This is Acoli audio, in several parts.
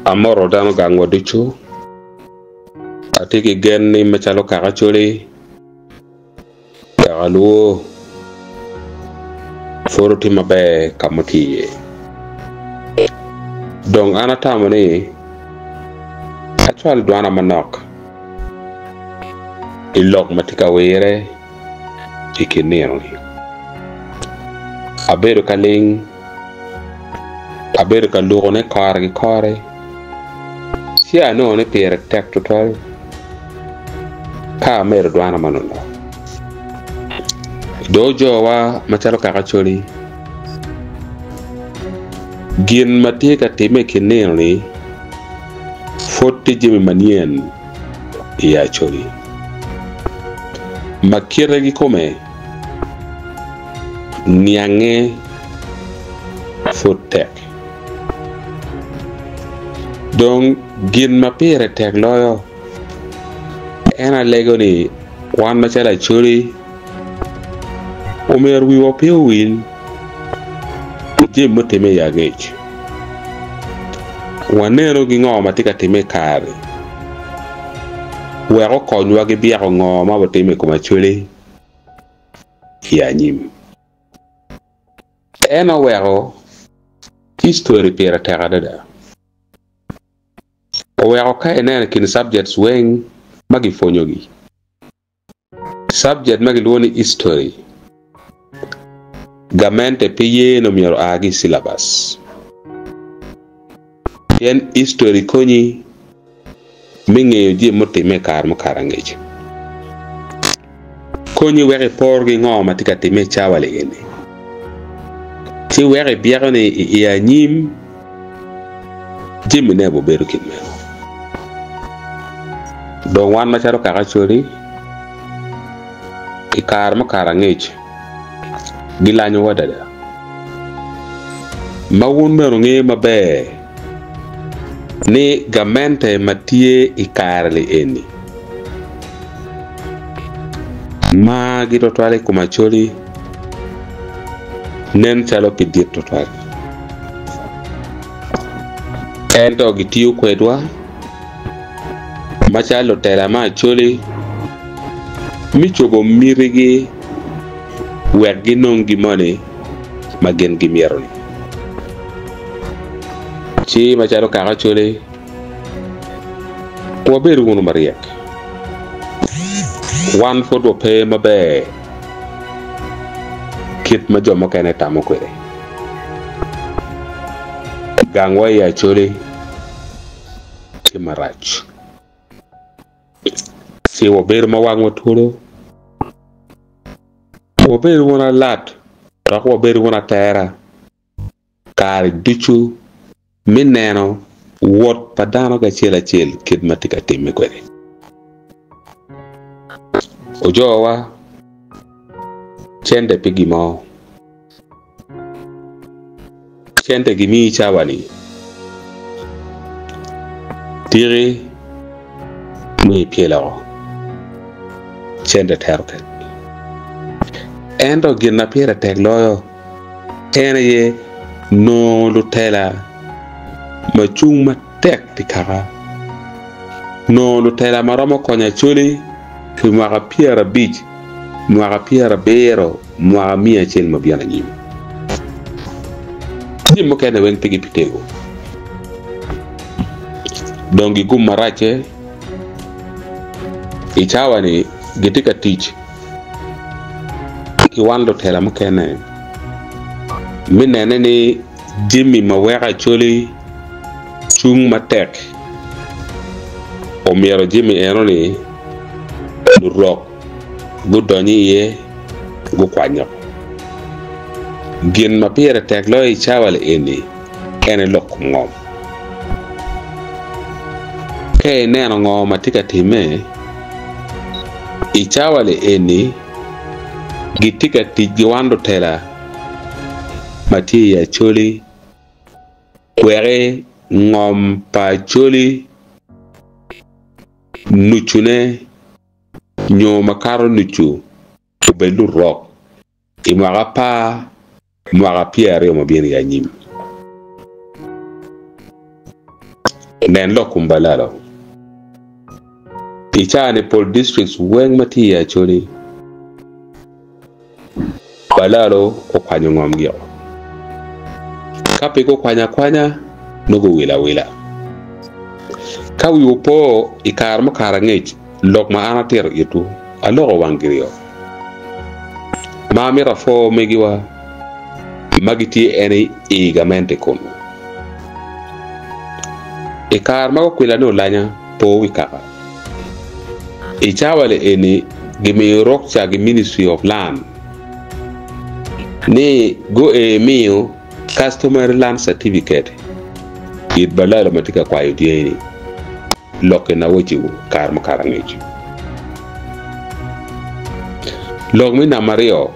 Amoto dano gangwa ducu. Atye ki gen ni macalo kaka Acholi, kaka Luo, pud wutye maber ka ma wutye iye. Dong an atamo ni acwal dwana manok i lok ma tye ka wire i kin nino-ni. Abedo ka ling, abedo ka lukone kore ki kore, ci anongo ni pire tek tutwal ka amedo dwana manonok. Dong ojowa macalo kaka Acholi, gin ma tye ka timme i kin nino-ni pud tye jami manyen i Acholi ma kite kikome niange pud tek. Dong gin ma pire tek loyo en alego ni wan macalo Acholi omyero wiwa pe owil ki jami mutimme i angec. Wanenu ki ngo ma tye ka timme i kare-ni wek okonywa ki byeko ngo ma obitimme i kom Acholi i anyim. En oweko history pire tek adada. Oweko ka ineno i kin subjects weng ma gipwonyogi, subject ma gilwongo ni history, gamente pe ye ni omyero oa ki i syllabus. Pien history konyi me ngeyo jami mutimme i kare mukato angec. Konyi wek ipor ki ngo ma tye ka timme i cawa eni, ci wek ibyeko ni i anyim jamine obibedo kit meno. Dong wan macalo kaka Acholi, i kare mukato angec gilanyowa adada, ma wun bene wungeyo maber ni gamente ma tye i kare-ni eni margi twatwal i kom Acholi nen calo pe dit twatwal ento gitiyo kwedwa macalo lutela me Acholi me cobo mitigi wek ginong gin moni ma gin gimito-ni. Ci macalo kaka Acholi, wabedo wunu maryek. Wan pud wape maber kit ma jo mukene tamo kwede. Gangwa i Acholi tye marac. Ci wabedo ma wangwa twolo, wabedo wunu alat dok wabedo wunu atera kare ducu me neno wot pa dano ki acel acel kit ma tye ka timme kwede. Ojowa cente pi gin mo. Cente gimiyi cawa-ni tiki nongo ipyelo woko, cente tero kec. Ento gin ma pire tek loyo en aye nongo lutela ma cung matek pi kaka, nongo lutela ma romo konyo Acholi pi mwaka pyerabic, mwaka pyerabiro, mwaka miya acel ma bino anyim. Jami mukene weng pe gibitego. Dong gigum maracce i cawa-ni gitye ka tic ki wan lutela mukene me nene ni jami ma weko Acholi cung matek omyero jami enoni lurok gudony iye gukwanyo. Gin ma pire tek loyo i cawa eni en aye lok kom ngom. Ka ineno ngo ma tye ka timme i cawa eni, gitye ka tic ki wan lutela ma tye i Acholi wek ngom pa Acholi nucune nyo makato nucu obed lurok i mwaka apar, mwaka pyeraryo ma bino i anyim. Nen lok kom Balalo. I caa-ni pol districts weng ma tye i Acholi, Balalo okwanyo ngom gio. Ka pe gukwanyo akwanya, nongo guwilo awila. Ka wiwu opo i kare mukato angec, lok ma an atito itwu, aloko wang giryo. Ma amito apwo omegiwa ma gitye en i gamente kunu. I kare ma gukwila ni olanya, po wi kaka. I cawa-ni eni gimiyo rukca ki Ministry of Land ni gu-e miyo Customary Land Certificate it balalo ma tye ka kwayo dyangi-ni. Lok eni awecciwu kare mukato angec. Lok me namba aryo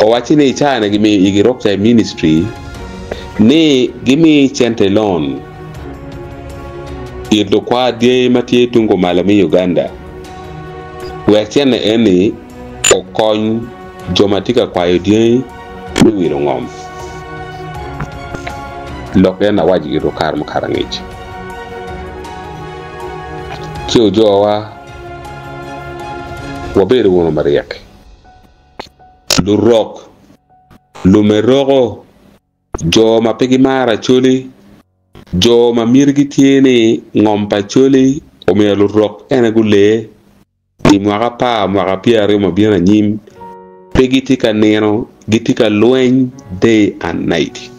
owacci ni i cawa-ni gimiyo igi rukca i ministry ni gimi cente loan it lukwa dyangi ma tye tung kumalo me Uganda wek cente eni okony jo ma tye ka kwayo dyangi me wilo ngom. Lok en awaco ito kare mukato angec. Ci ojowa wabedo wunu maryek, lurok, lumeroko, jo ma pe gimaro Acholi, jo ma mitigi tye ni ngom pa Acholi omyero lurok ene gulee I mwaka apar, mwaka pyeraryo ma bino anyim, pe gitye ka nino, gitye ka lweny day and night.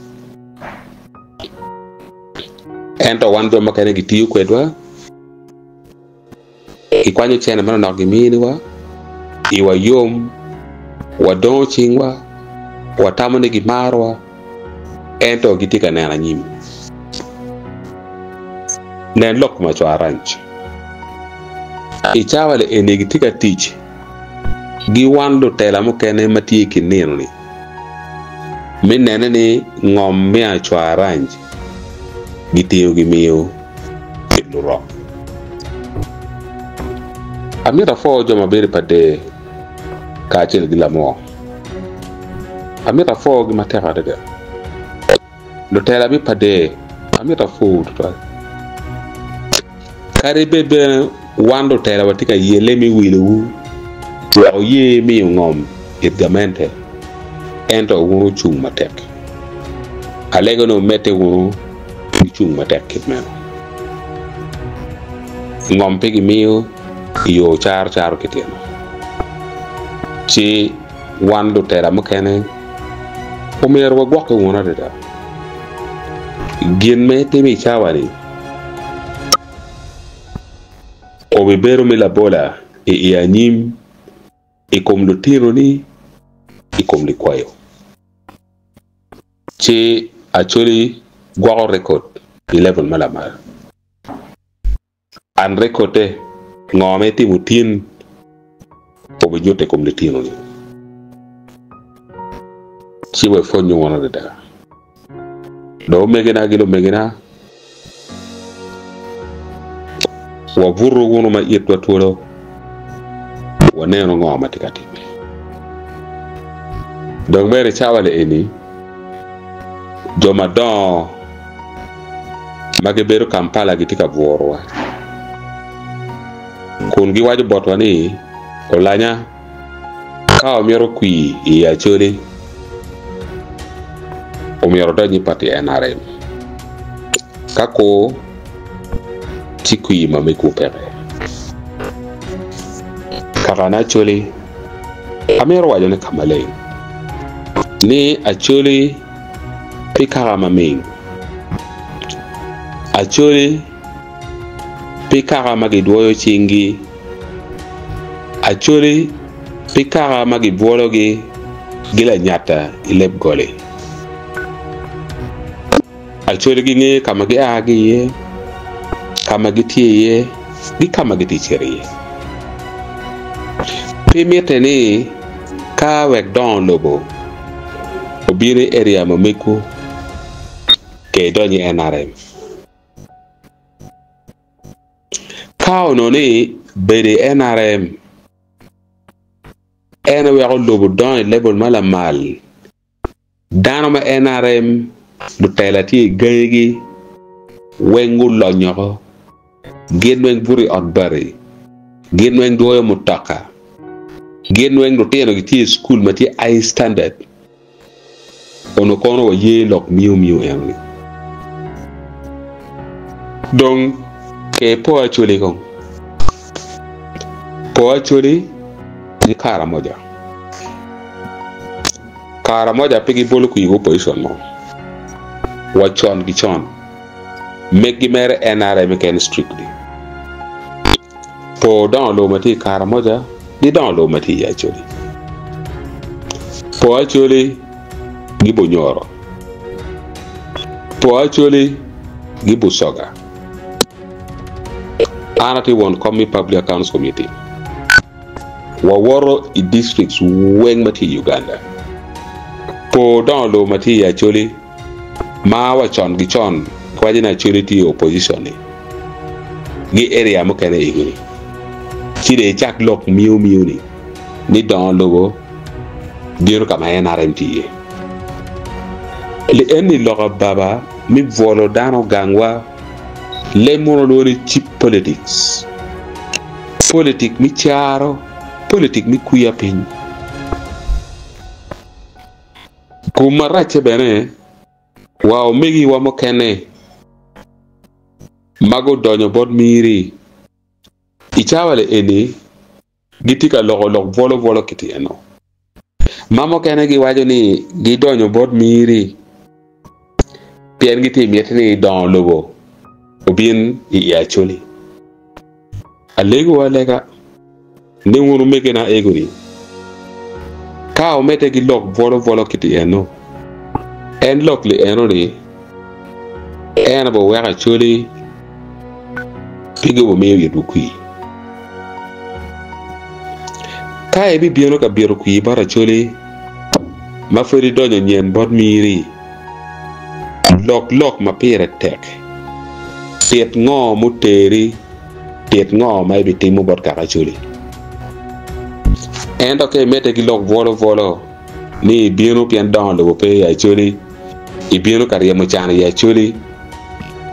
Ento wan jo mukene gitiyo kwedwa, gikwanyo cene manonok giminiwa, iwa yom, wadongo cingwa, watamo ni gimarowa, ento gitye ka neno anyim. Nen lok ma cwara ranc. I cawa-ni eni gitye ka tic ki wan lutela mukene ma tye i kin nino-ni me nene ni ngom me acwara ranc gitingo gimiyo bot lurok. Amito apwo jo ma bedo i Pader kacel ki Lamor. Amito apwogi matek adada. Lutela me Pader, amito apwowu tutwal. Kadi bed bene wan lutela watye ka yelle me wilowu wek wuye miyo ngom it gamente, ento wun wucung matek. Alego ni wumedde wunu ki cung matek kit meno. Ngom pe gimiyo i yo caro caro ki tyeno. Ci wan lutela mukene omyero wagwokke wunu adada. Gin ma itimo i cawa-ni obibedo me labola i anyim i kom lutinoni i kom likwayo. Ci Acholi gwoko rekod i level ma lamal. An rekodde, ngo ma itimo tin obinyutte i kom litinoni. Ci wepwonnyo wun adada. Dong omegina ki lumegina, wabuto wunu ma itwa twolo, wanenu ngo ma tye ka timme. Dong bene i cawa-ni eni, jo madongo ma gibedo Kampala gitye ka bwurowa kun giwaco botwa ni, Olanya, ka wamito kwir i Acholi, omyero odony i pati NRM. Ka kur, ci kwir ma megwu peke. Kakana Acholi, amito wacone ka maleng ni Acholi pi kaka maming. Acholi pi kaka ma gidwoyo cinggi. Acholi pi kaka ma gibwologi gi lanyata i leb goli. Acholi gingeyo ka ma gia ki iye, ka ma gitye iye, ki ka ma gitye cito iye. Pe mitte ni ka wek dongo lobo obin i area ma megwu ke idony i NRM. Ka onongo ni bedo i NRM en aye weko lobo dongo i level ma lamal, Dano me NRM lutela tye i gangigi. weng gulony oko, gin weng buto i ot bati, gin weng dwoyo mutoka, gin weng lutino gitye i cukul ma tye high standard. Onongo kono waye lok miu miu enoni. Dong ke po Acholi kong. Po Acholi ki Karamoja. Karamoja pe gibolo kwir opposition mo wa con ki con. Meggi mere NRM keken strictly. Po dongo lobo ma tye i Karamoja ki dongo lobo ma tye i Acholi. Po Acholi gi Bunyoro. Po Acholi gi Busoga. An atye won kom me Public Accounts Committee. Wawoto i districts weng ma tye i Uganda. Po dongo lobo ma tye i Acholi ma wa con ki con kiwaco ni Acholi tye i opposition ni gi area mukene ego ni ci dong icak lok miu miu ni ni dongo lobo bino ka ma NRM tye iye. Li eni lok ababa me bwolo dano gangwa leb mono lwongo ni cheap politics. Politik me caro, politik me kwiya piny. Gum maracce bene wa omegiwa mukene ma gudonyo bot miri i cawa-li eni gitye ka loko lok bwolo bwolo kiti eno. Ma mukene giwaco ni gidonyo bot miri pien gitye miti ni dongo lobo obin i Acholi. Alegowu alega ni wun omegina ego-ni, ka wumedde ki lok bwolobwolo kiti eno, en lok li eno-ni en abiweko Acholi pe gibimiyo itwu kwir. Ka ibibino ka bito kwir bot Acholi ma pud idonyo nyen bot miri, lok lok ma pire tek, tit ngo muteri. Tit ngo ma ibitimo bot kaka Acholi. Ento ka imedde ki lok bwolo bwolo ni ibino pien dongo lobo pe i Acholi, ibino ka ryemo can i Acholi,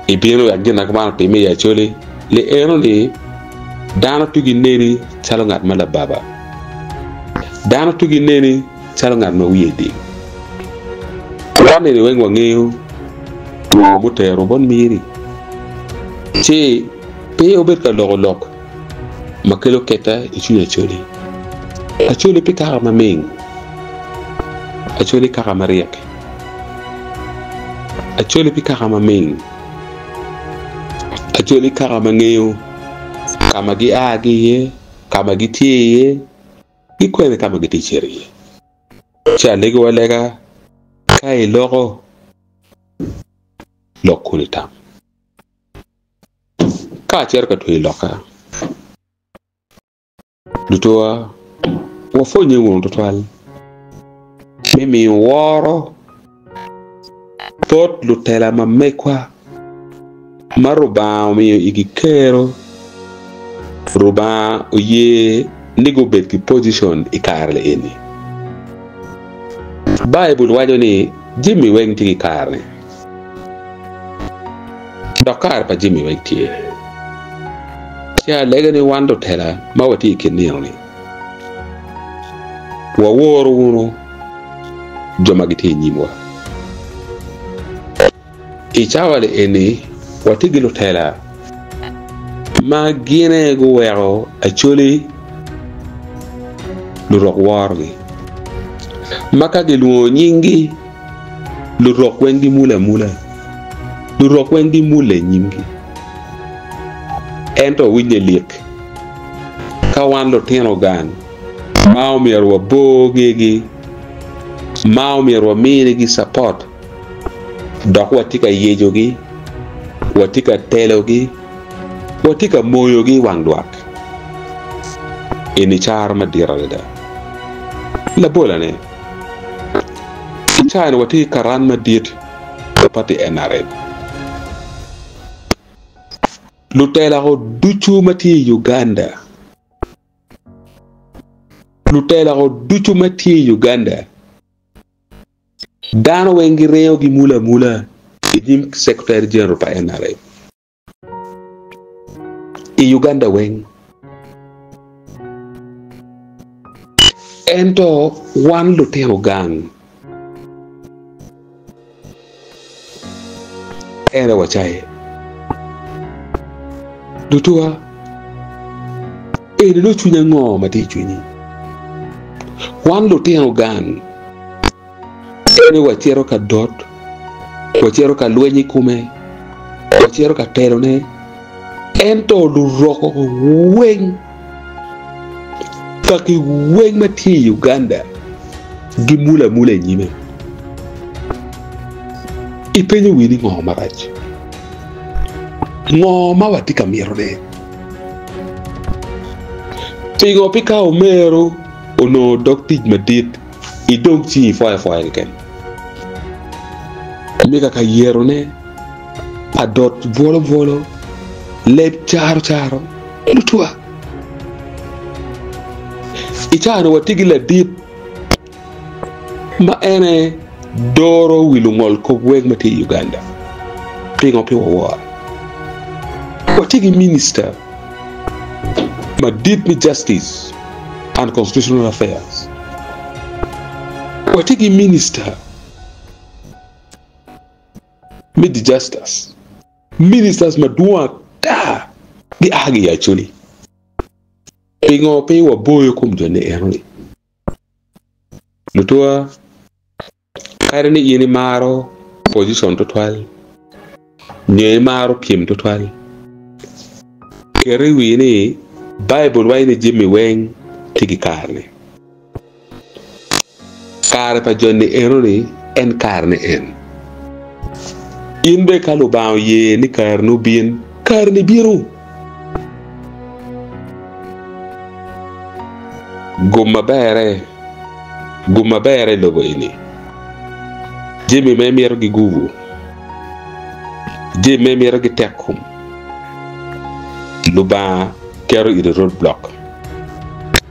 ibino wek gin ma kuman otimme i Acholi, li eno ni dano tugi neni calo ngat ma lababa. Dano tugi neni calo ngat ma wiye ding. Wan nini weng wangeyo ngo mutero bot miri. Ci pe wubed ka loko lok ma kelo ketta i cwiny Acholi. Acholi pe kaka maming, Acholi kaka maryek. Acholi pe kaka maming, Acholi kaka ma ngeyo ka ma gia ki iye, ka ma gitye iye, ki kwene ka ma gitye ka cito iye. Ci alegowu alega ka iloko lok kun itam. Ka acito ka tweyo lokka, lutuwa wapwonnye wunu twatwal me miyo woro bot lutela ma megwa ma Rubanga omiyo igi kero. Rubanga oye ni gubed ki pocicon i kare eni. Baibul waco ni jami weng tye ki karene. Dok kare pa jami weng tye. Ci alege ni wan lutela ma watye i kin nino-ni, wawor wunu jo ma gitye i nyimwa. I cawa-ni eni, watye ki lutela ma gin aye guweko Acholi lurok worogi, ma ka gilwongo nyinggi, Lurok weng gimule amula, lurok weng gimule i nyimgi. Ento winye lik ka wan lutino gang ma omyero wabor ngegi, ma omyero waminigi capot, dok watye ka yecogi, watye ka telogi, watye ka moyogi i wang lwak. Eni caro madit adada. Labolane. I cawa-ni watye ki karan madit me pati NRM. Lutelako ducu ma tye i Uganda, lutelako ducu ma tye i Uganda, dano weng giringo gimulo amula i nyim Secretary General pa NRM. I Uganda weng. Ento wan lutino gang en aye wacaye. Lutuwa, eni nongo cwiny ango ma tye i cwinyi? Wan lutino gang en aye wacito ka dot, wacito ka lweny i kome, wacito ka telone, ento luroko weng, kaki weng ma tye i Uganda gimulo amula i nyime. Ipenyo wi ni ngo marac? Ngo ma watye ka mitone? Pingo pe ka omeru onongo dog tic madit idong ci ipwoyo apwoya keken? Me kaka yerone adot bwolo bwolo, leb caro caro, lutwa. I caa-ni watye ki ladit ma en aye doro wi lungol kop weng ma tye i Uganda. Pingo pe wawore? Watye ki minista madit me Justice and Constitutional Affairs. Watye ki minista me Disasters. Ministers madwong ata gia ki i Acholi. Pingo pe waboyo kom jo ni eno-ni? Lutuwa, kadi ni in imaro position tutwal nyo imaro pyem tutwal, ket i wi ni Baibul waco ni jami weng tye ki karene. Kare pa jo-ni eno-ni en karene en. In bene ka Lubanga oye ni kareni obin, kareni bino. Gum maberre, gum maberre i lobo eni. Jami ma imito gigubu, jami ma imito gitek kom, Lubanga keto iri road block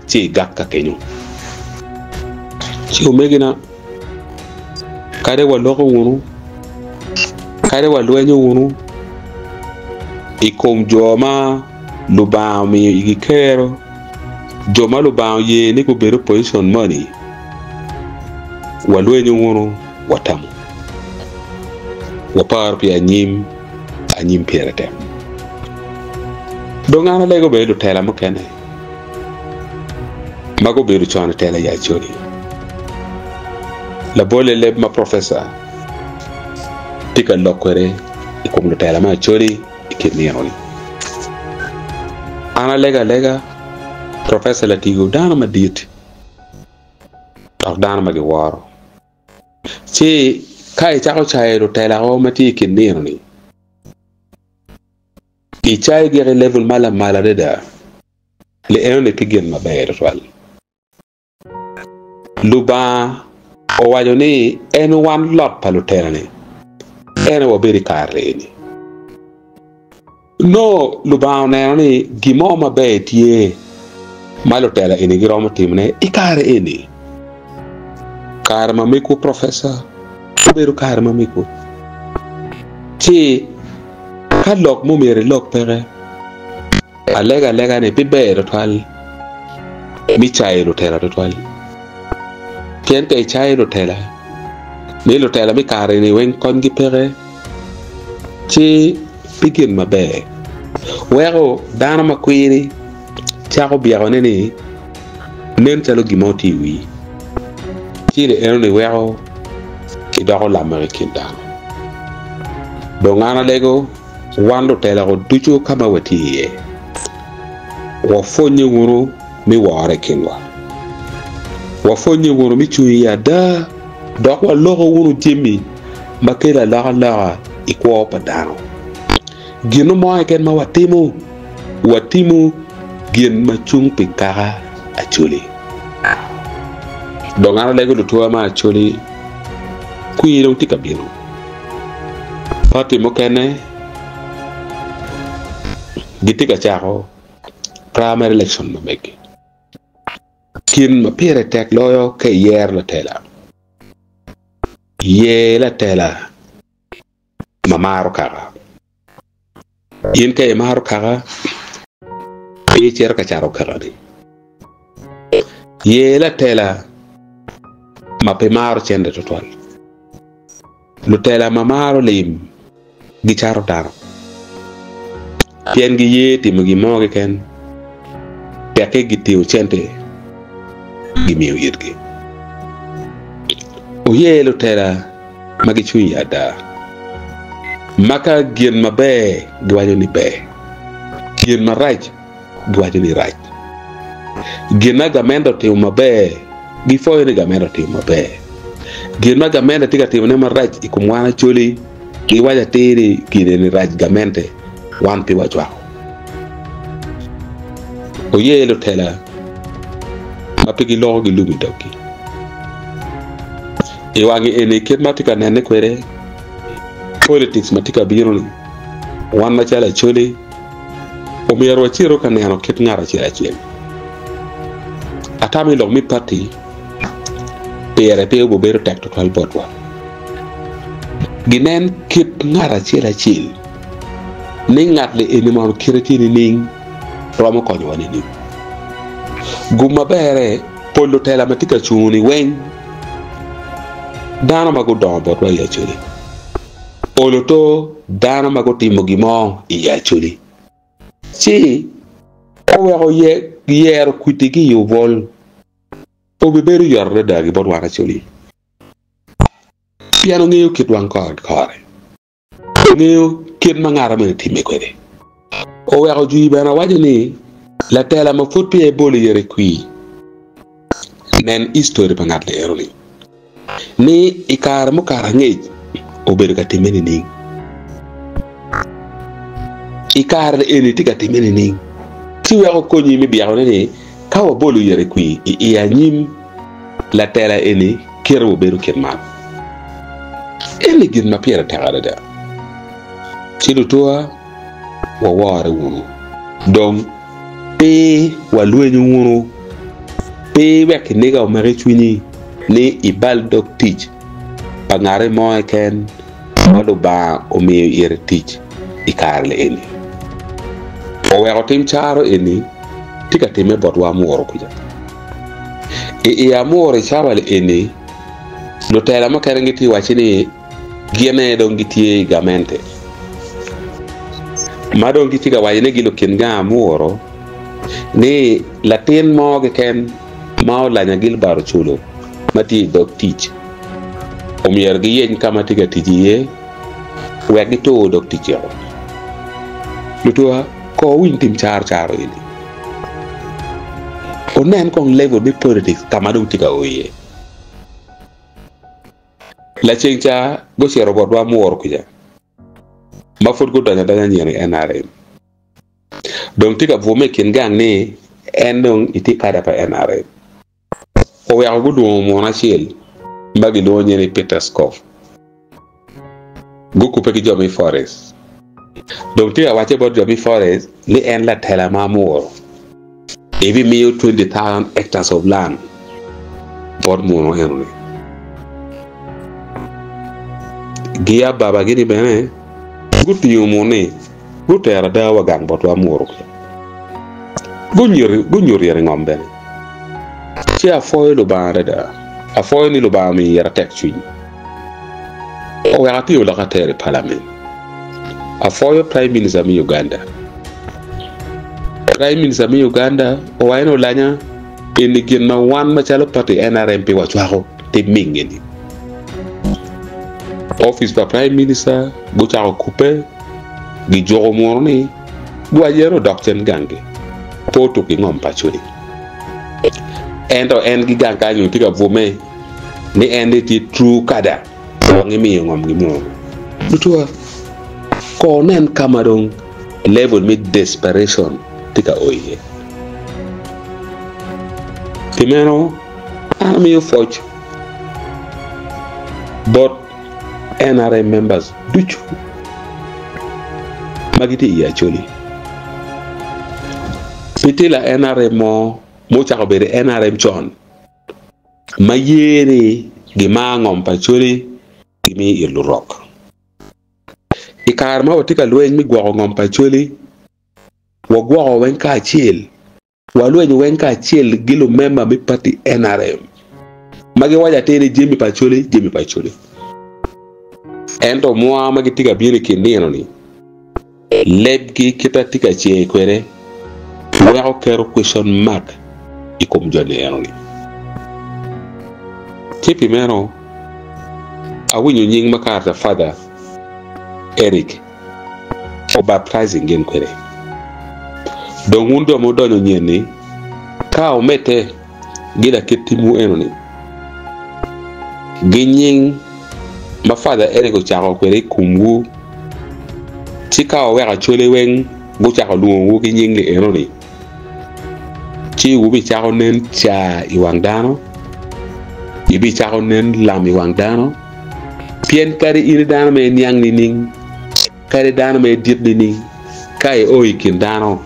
ci igak ka kenyo. Ci omegina, kadi waloko wunu, kadi walwenyo wunu i kom jo ma Lubanga omiyo igi kero, jo ma Lubanga oye ni gubed opposition moni, walwenyo wunu, watamo, waparo pi anyim, anyim pire tek. Dong an alego bene lutela mukene ma gubedo con i tela i Acholi. Labolle leb ma professor tye ka lok kwede i kom lutela me Acholi i kit nino-ni. An alego alega Professor Latigo dano madit dok dano ma giworo. Ci ka icako cayo lutela-o ma tye i kin nino-ni, icayo gik i level ma lamal adada. Li enoni pe gin maber tutwal. Lubanga owaco ni en wan lot pa lutela-ni, en aye wabedo i kare eni. Nongo Lubanga oneno ni gin mo maber tye ma lutela eni giromo timone i kare eni. Kare ma mekwu Professor obedo kare ma mekwu. Ci ka lok mo myero ilok peke, Alega alega ni pe ber twatwal me cayo lutela twatwal. Pien ka icayo lutela, ni lutela me kare-ni weng konygi peke, ci pe gin maber. Weko dano ma kwiri cako byekone ni nen calo gin mo tye i wii, ci li enoni weko idoko lamek i kin dano. Dong an alego. Wan lutela-gu ducu ka ma watye iye, wapwonnye wunu me wore i kinwa. Wapwonnye wunu me cung i ada dok waloko wunu jami ma kelo alokaloka i kwo pa dano. Gin mo keken ma watimo, watimo gin ma cung pi kaka Acholi. Dong an alego lutwa ma Acholi, kwir dong tye ka bino. Pati mukene gitye ka cako primary election ma megi. Gin ma pire tek loyo ka iyero latela, yer latela ma maro kaka. In ka imaro kaka. Pe icito ka cato kakani. Ye latela ma pe maro cente twatwal. Lutela ma maro lim gicato dano pien giye timo gin mo keken tekke gitingo cente gimiyo itgi. Oye lutela ma gicung i ada, ma ka gin maber giwaco ni ber, gin marac giwaco ni rac. Gin ma gamente otimo maber, gipwoyo ni gamente otimo maber. Gin ma gamente tye ka timone marac i kom wan Acholi, giwaco atir ni gin eni rac gamente wan pe wacwako. Oye lutela ma pe giloko gilum i doggi. I wangi eni kit ma atye ka nene kwede, politics ma tye ka bino-ni, wan macalo Acholi, Omyero wacitu ka neno kit ngat acel acel. Atamo i lok me pati pire pe obibedo tek tutwal botwa. Ginen kit ngat acel acel ni ngat li eni mono kite tye nining, romo konyowa nining. Gum maberre pol lutela ma tye ka cungo-ni weng dano ma gudongo botwa i Acholi. Olo to dano ma gutimo gin mo i Acholi ci oweko giyero kwidigi i obwol obibedo yot adada ki bot wan Acholi pien ongeyo kit wang kore ki kore, ongeyo kit ma ngat meno timme kwede. Oweko jwi bene awaco ni latela ma pud peya ebolo yere kwir nen history pa ngat eno-ni. Ni i kare mukato angec obedo ka timme nining? I kare eni tye ka timme nining? Ci weko konyi me byekone ni ka wabolo yere kwir i i anyim latela eni kite obedo kit man. Eni gin ma pire tek adada. Ci lutuwa wawore wunu. Dong pe walwenyu wunu. Pe iwek kiniga omaki i cwinyi ni ibal dog tic pa ngati mo keken ma Lubanga omiyo ite tic i kare eni. Oweko tim caro eni tye ka timme botwa amuro kuca. I i amuro i cawa eni, lutela mukene gitye wacci ni gin aye dong gitye i gamente ma dong gitye ka waco ni gilukin gang amuro ni latin mo keken ma olanya Gilbert Oculo ma tye i dog tic omyero giyeny ka ma tye ka tic iye wek gitur dog ticce-o. Lutuwa, kor wuwiny tim caro caro eni. Wunen kong level me politics ka ma dong tye ka o iye. Laceng ca gucito botwa muro kuca ma pud gudonyo adonya nyen i NRM. Dong tye ka bwome i kin gang ni en dong etye kada pa NRM. Oweko gulwongo muno acel ma gilwongo nyinge ni Peter Scoff. Gukubbe ki jo me Forest. Dong tye ka wacce bot jo me Forest ni en latela ma amuro. Ebimiyo 20,000 hectares of land bot muno eno-ni. Gia babagi-ni bene gutingo muno-ni Gutero ada wa gang botwa amuro kuca. Gunyuto ire ngom bene. Ci apwoyo Lubanga adada. Apwoyo ni Lubanga omiyo ira tekcwiny. Oweko atingo lok atero i palament. Apwoyo Prime Minister me Uganda. Prime Minister me Uganda owaco ni Olanya eni gin ma wan macalo party NRM pe wacwako tim minge-ni. Office pa Prime Minister gucako kubbe. Gijuko muno ni guwaco en odok cen gangi, pe otuk ki ngom paconi. Ento en ki gang kany tye ka bwome ni en dong tye true kada wang imiyo ngom ki muno. Lutua, kor nen ka ma dong level me desperation tye ka o iye. Pi meno, an amiyo pwoc bot NRM members ducu ma gitye i Acholi. Pe tye la NRM mo ma ocako bedo NRM con ma ye ni gimar ngom pa Acholi gimiyo it lurok. I kare ma watye ka lweny me gwoko ngom pa Acholi. Wagwoko weng kacel, walwenyo weng kacel gi lumemba me pati NRM ma giwaco atir ni jami pa Acholi, jami pa Acholi. Ento mwa ma gitye ka bino i kin nino-ni, lebgi kit ma tye ka cer kwede weko keto question mark i kom joni eno-ni. Ci pi meno, awinyo nying ma kare Father Eric obaptizing gin kwede. Dong wun jo ma wudonyo nyen-ni, ka wumedde gi lakit timwu eno-ni, gi nying ma Father Eric ocako kwede i komwu, ci ka wuweko Acholi weng gucako lwongowu ki nying-gi eno-ni, ci wubicako nen car i wang dano, ibicako nen lam i wang dano, Pien kadi in i dano ma iniang nining, kadi dano ma idit nining, ka io i kin dano,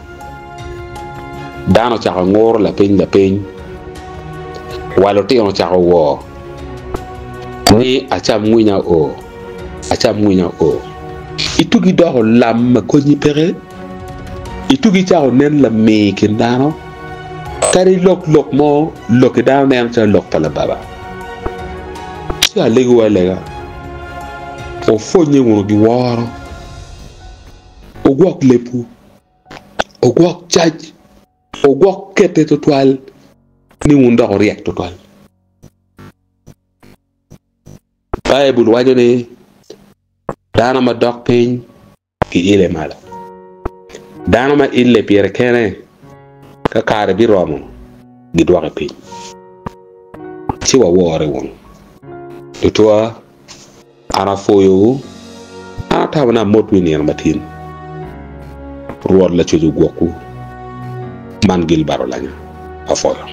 dano ocako nguro lapiny lapiny, wa lutino ocako wo ni, 'Acam ngwinya oo, acam ngwinya oo. Itugi doko lam ma konyi peke, itugi cako nen laming i kin dano, kadi ilok lok mo, lokki dano neno calo lok pa lababa. Ci alegowu alega, wupwonnye wunu ki woro, wugwok lebwu, wugwok cac, wugwok kette twatwal ni wun dok wuryek twatwal. Baibul waco ni, Dano ma dok piny giile malo. Dano ma ille pire kene, ka kare biromo, gidwoke piny. Ci wawore wunu. Tutwa, an apwoyowu, an atamo ni amotwu i nino matin. Rwot Lacwec ogwokwu. Man Gilbert Olanya. Apwoyo.